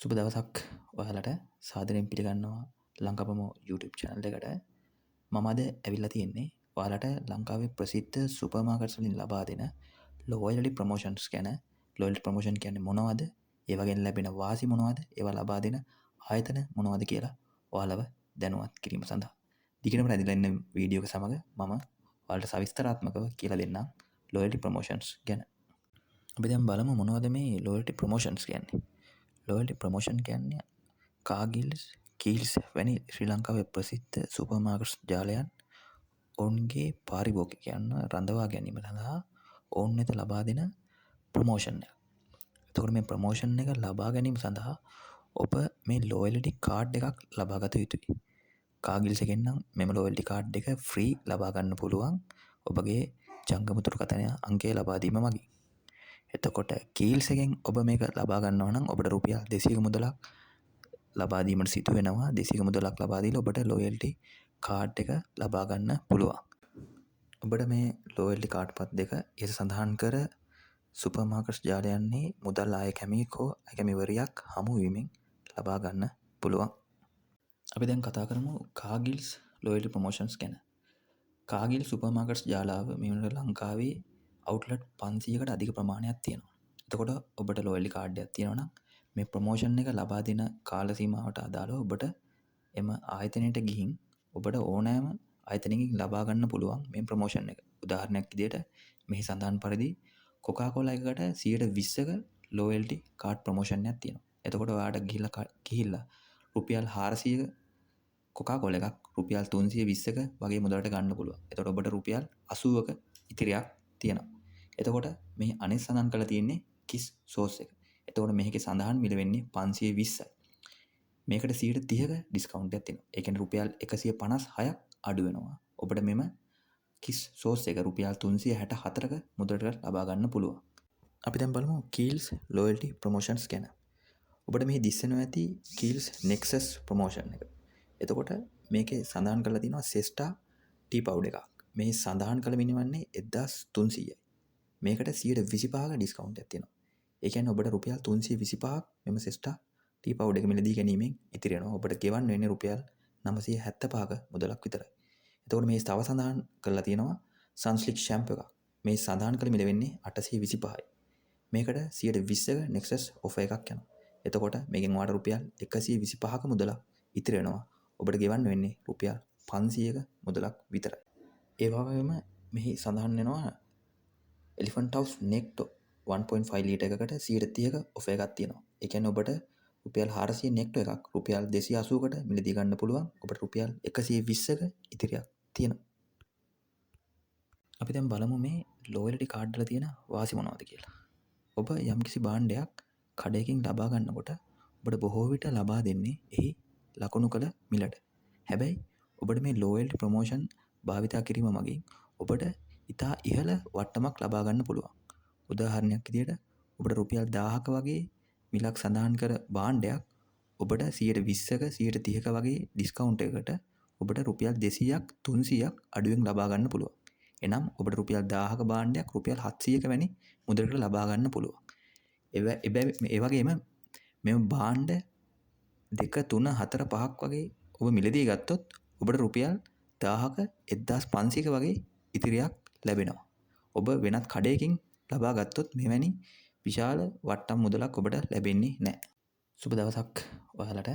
සුබ දවසක් ඔයාලට. සාදරයෙන් පිළිගන්නවා ලංකාප්‍රොමෝ YouTube channel එකට. මම අද ඇවිල්ලා තියෙන්නේ ඔයාලට ලංකාවේ ප්‍රසිද්ධ සුපර් මාකට්ස් වලින් ලබා දෙන ලොයල්ටි ප්‍රොමෝෂන්ස් ගැන. ලොයල්ටි ප්‍රොමෝෂන් කියන්නේ මොනවද? ඒ වගේම ලැබෙන වාසි මොනවද? ඒවා ලබා දෙන ආයතන මොනවද කියලා ඔයාලව දැනුවත් කිරීම සඳහා. දිගටම රැඳිලා ඉන්න වීඩියෝ එක සමග මම ඔයාලට සවිස්තරාත්මකව කියලා දෙන්නම් ලොයල්ටි ප්‍රොමෝෂන්ස් ගැන. අපි දැන් බලමු මොනවද මේ ලොයල්ටි ප්‍රොමෝෂන්ස් කියන්නේ. ලොයල්ටි ප්‍රොමෝෂන් කියන්නේ කාගිල්ස්, කීල්ස් වැනි ශ්‍රී ලංකාවේ ප්‍රසිද්ධ සුපර් මාකට්ස් ජාලයන් ඔවුන්ගේ පාරිභෝගිකයන්ව රඳවා ගැනීම සඳහා ඔවුන් වෙත ලබා දෙන ප්‍රොමෝෂන් එක. එතකොට මේ ප්‍රොමෝෂන් එක ලබා ගැනීම සඳහා ඔබ මේ ලොයල්ටි කාඩ් එකක් ලබා ගත යුතුයි. කාගිල්ස් එකෙන් නම් මෙම ලොයල්ටි කාඩ් එක ෆ්‍රී ලබා ගන්න පුළුවන් ඔබගේ ජංගම දුරකථන අංකය ලබා දීම මගින්. එතකොට කීල්ස් එකෙන් ඔබ මේක ලබා ගන්නවා නම් ඔබට රුපියල් 200ක මුදලක් ලබා දීමට සිදු වෙනවා. 200ක මුදලක් ලබා දීලා ඔබට ලොයල්ටි කාඩ් එක ලබා ගන්න පුළුවන්. ඔබට මේ ලොයල්ටි කාඩ් පත් දෙක ඉහත සඳහන් කර සුපර් මාකට්ස් ජාලයන්හි මුදල් ආය කැමියෙක් හෝ අයකැමිවරියක් හමු වීමෙන් ලබා ගන්න පුළුවන්. අපි දැන් කතා කරමු කාගිල්ස් ලොයල්ටි ප්‍රොමෝෂන්ස් ගැන. කාගිල් සුපර් මාකට්ස් ජාලාව මේ වෙනකොට ලංකාවේ අවුට්ලට් 500කට අධික ප්‍රමාණයක් තියෙනවා. එතකොට ඔබට ලොයල්ටි කාඩ් එකක් තියෙනවා නම් මේ ප්‍රොමෝෂන් එක ලබා දෙන කාල සීමාවට අදාළව ඔබට එම ආයතනයට ගිහින් ඔබට ඕනෑම ආයතනයකින් ලබා ගන්න පුළුවන් මේ ප්‍රොමෝෂන් එක. උදාහරණයක් විදිහට මෙහි සඳහන් පරිදි කොකා කෝලා එකකට 20%ක ලොයල්ටි කාඩ් ප්‍රොමෝෂන් එකක් තියෙනවා. එතකොට ඔයාට ගිහිල්ලා රුපියල් 400ක කොකා කෝලා එකක් රුපියල් 320ක වගේ මුදලට ගන්න පුළුවන්. එතකොට ඔබට රුපියල් 80ක ඉතිරියක් තියෙනවා. එතකොට මේ අනෙක් සඳහන් කරලා තියෙන්නේ කිස් සෝස් එක. එතකොට මේකේ සඳහන් මිල වෙන්නේ 520යි. මේකට 30%ක ඩිස්කවුන්ට් එකක් තියෙනවා. ඒ කියන්නේ රුපියල් 156ක් අඩු වෙනවා. ඔබට මෙම කිස් සෝස් එක රුපියල් 364ක මුදලට ලබා ගන්න පුළුවන්. අපි දැන් බලමු කීල්ස් ලොයල්ටි ප්‍රොමෝෂන්ස් ගැන. ඔබට මෙහි දිස්වෙනවා ඇති කීල්ස් නෙක්සස් ප්‍රොමෝෂන් එක. එතකොට මේකේ සඳහන් කරලා තියෙනවා සෙස්ටා ටී පවුඩර් එකක්. මේ සඳහන් කළ මිල වන්නේ 1300යි. මේකට 25%ක ඩිස්කවුන්ට් එකක් තියෙනවා. ඒ කියන්නේ ඔබට රුපියල් 325ක් මෙම සෙස්ටා ටී පවුඩර් එක මිලදී ගැනීමෙන් ඉතිරි වෙනවා. ඔබට ගෙවන්න වෙන්නේ රුපියල් 975ක මුදලක් විතරයි. එතකොට මේ තව සඳහන් කරලා තියෙනවා සන්සිල්ක් ෂැම්පූ එකක්. මේ සඳහන් කළ මිල වෙන්නේ 825යි. මේකට 20%ක නෙක්සස් ඔෆර් එකක් යනවා. එතකොට මේකෙන් ඔයාලට රුපියල් 125ක මුදලක් ඉතිරි වෙනවා. ඔබට ගෙවන්න වෙන්නේ රුපියල් 500ක මුදලක් විතරයි. ඒ වගේම මෙහි සඳහන් වෙනවා එලිෆන්ට් හවුස් නෙක්ටෝ 1.5 ලීටර් එකකට 30%ක ඔෆර් එකක් තියෙනවා. ඒ කියන්නේ ඔබට රුපියල් 400 නෙක්ටෝ එකක් රුපියල් 280කට මිලදී ගන්න පුළුවන්. ඔබට රුපියල් 120ක ඉතිරියක් තියෙනවා. අපි දැන් බලමු මේ ලොයල්ටි කාඩ් වල තියෙන වාසි මොනවද කියලා. ඔබ යම්කිසි භාණ්ඩයක් කඩයකින් ලබා ගන්නකොට ඔබට බොහෝ විට ලබා දෙන්නේ එහි ලකුණු කළ මිලට. හැබැයි ඔබට මේ ලොයල්ටි ප්‍රොමෝෂන් භාවිතා කිරීම මගින් ඔබට ඉතා ඉහළ වට්ටමක් ලබා ගන්න පුළුවන්. උදාහරණයක් විදියට ඔබට රුපියල් 1000ක වගේ මිලක් සඳහන් කර භාණ්ඩයක් ඔබට 20%ක 30%ක වගේ ඩිස්කවුන්ට් එකකට ඔබට රුපියල් 200ක් 300ක් අඩුවෙන් ලබා ගන්න පුළුවන්. එනම් ඔබට රුපියල් 1000ක භාණ්ඩයක් රුපියල් 700ක වැනි මුදලකට ලබා ගන්න පුළුවන්. ඒ වගේම මෙම භාණ්ඩ 2 3 4 5ක් වගේ ඔබ මිලදී ගත්තොත් ඔබට රුපියල් 1000ක 1500ක වගේ ඉතිරියක් ලැබෙනවා. ඔබ වෙනත් කඩයකින් ලබා ගත්තොත් මෙවැනි විශාල වට්ටම් මුදලක් ඔබට ලැබෙන්නේ නැහැ. සුබ දවසක් ඔයාලට.